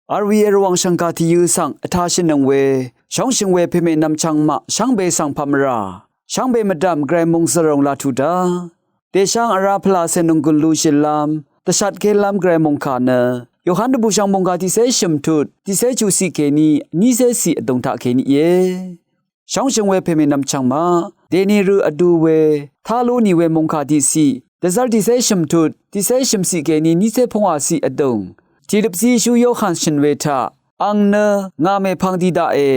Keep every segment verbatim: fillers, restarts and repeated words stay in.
Arwi erwang shvngka tiyø svng vtashìnøng we shóngshøng we pèmè nvmchvng maq shvngbe svng pamvrà shvngbe mvdv̀m gvray mòngzø̀ròng laq tuq dá dèsháng vrá pvlacè nònggùn lushìlv́m dvshatkelv́m gvray mòngkà nø Yohan dvbùshv̀ng mòngkà tiqcé shø̀m tut tiqcé chuqciq kèní vnícé ciq vdùng taqkèní íe. Shóngshøng we pèmè nvmchvng maq dèni rø vdu we tá lú nì we mòngkà tiqciq dvzv́r tiqcé shø̀m tut tiqcé shø̀m ciq kèní vnícé pungwà ciq vdùng tìløp zíshú Yohan shø̀n we taq ang nø ngà mèpvng di daqe.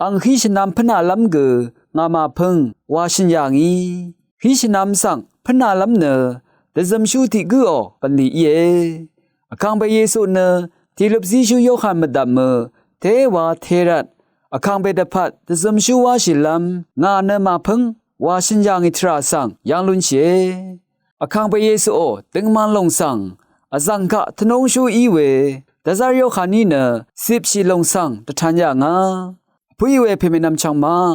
Ang hí shvnvm pǿnalv́m gø ngà màpǿng wa shø̀n yà ngì. Hí shvnvm svng pǿnalv́m nø dvzømshú tiq gǿò bv̀nlì íe. Vkàngpè Yesu nø tìløp zíshú Yohan mvdv̀mø téwa te rvt vkàngpè dvpvt dvzømshú wáshìlv́m ngà nø màpǿng wa shø̀n yà ngì tvrà svng yv́ng lúnshìe. Vkàngpè Yesuò døngman lòng svng vzv̀ng kaq tvnúngshú í we dvzv́r Yohaní nø cipshì lòng svng dvtan yà ngà. Vpǿì we pèmè nvmchvng maq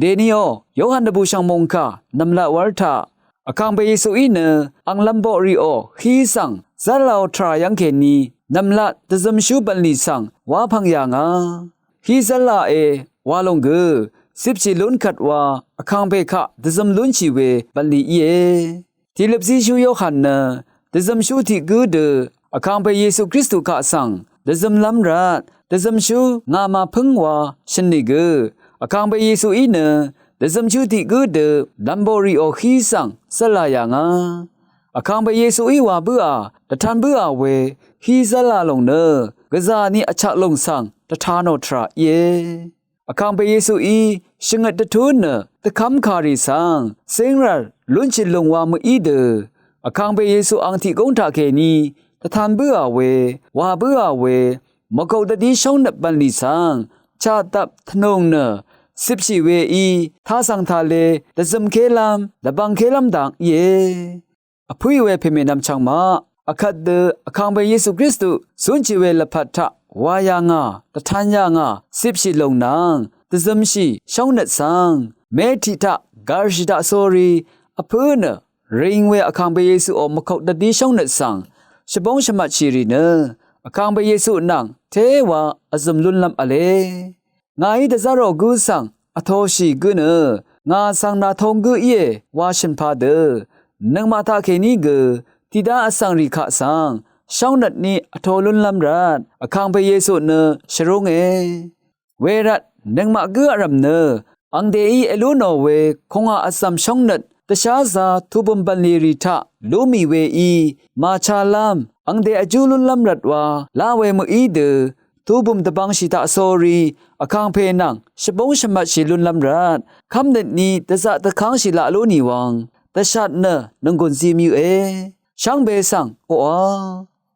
dèniò Yohan dvbùshv̀ng mòngkà nv̀mlat wv́r taq vkàngpè Yesuí nø ang lv̄mboqrìò hí svng zv́rlāò tvrà yv́ng kèní nv̀mlat dvzømshú bv̀nlì svng wá pv̀ng yà ngà. Hí zv́rlāe wa lòng gø cipshì lún kvt wa vkàngpè kaq dvzøm lúnshì we bv̀nlì íe. Tìløp zíshú Yohan nø dvzømshú tiq gǿ dø vkàngpè Yesu Kristu kaq svng dvzømlv́m rvt dvzømshú ngà màpǿng wa shø̀n nìgø vkàngpè Yesuí nø dvzømshú tiq gǿ dø lv̄mboqrìò hí svng zv́rlā yà ngà. Vkàngpè Yesuí wa bǿà dvtan bǿà we hí zv́rlā lòng nø gvzà ni vchak lòng svng dvta nò tvrà íe. Vkàngpè Yesuí shvngøt dvtú nø dvkv́m kàrì svng zíngrv̀l lúnshì lùng wa mø̀í dø vkàngpè Yesu ang tiq góng taqkèní dvtan bǿà we wa bǿà we mvgok dvdí shóngnøt bv̀nlì svng chaqdvp tvnùng nø cipshì weí tasv̀ng tale dvzømkélv́m dvbvngkélv́m dang íe. Vpǿì we pèmè nvmchvng maq vkvt dø vkàngpè Yesu Kristu zúnshì we lvpat taq wà yà ngà dvtan yà ngà cipshì lòng nvng dvzømshì shóngnøt svng mé tiq taq gàrshì taqsórí vpǿ nø ring we vkàngpè Yesuò mvkok dvdí shóngnøt svng shvbóng shvmvtshì rì nø vkàngpè Yesu nvng téwa vzø̀m lúnlv́m v̄le. Ngàí dvzv́rò gǿ svng vtōshì gǿ nø ngà svng nàtōng gǿ íe wa shø̀n padø nøngmaq taqkèní gø tiqdá vsvngrì kaq svng shóngnøt ni vtō lúnlv́m rvt vkàngpè Yesu nø shvrúnge. Wervt nøngmaq gǿ vrv̀m nø angdèí èlú nò we kùngà vzv̀m shóngnøt dvsházā tubø̀m bv̀nlì rì taq lú mì weí màchālv́m angdè vjú lúnlv́m rvt wa lá we mø̀í dø tubø̀m dvbvngshì taqsórí vkàngpè nvng shvbóng shvmvtshì lúnlv́m rvt kv́mnøt ni dvzaq dvkv́ngshì laq lú nì wvng dvshat nø nònggùn zí myøqe. Shvngbe svng oqà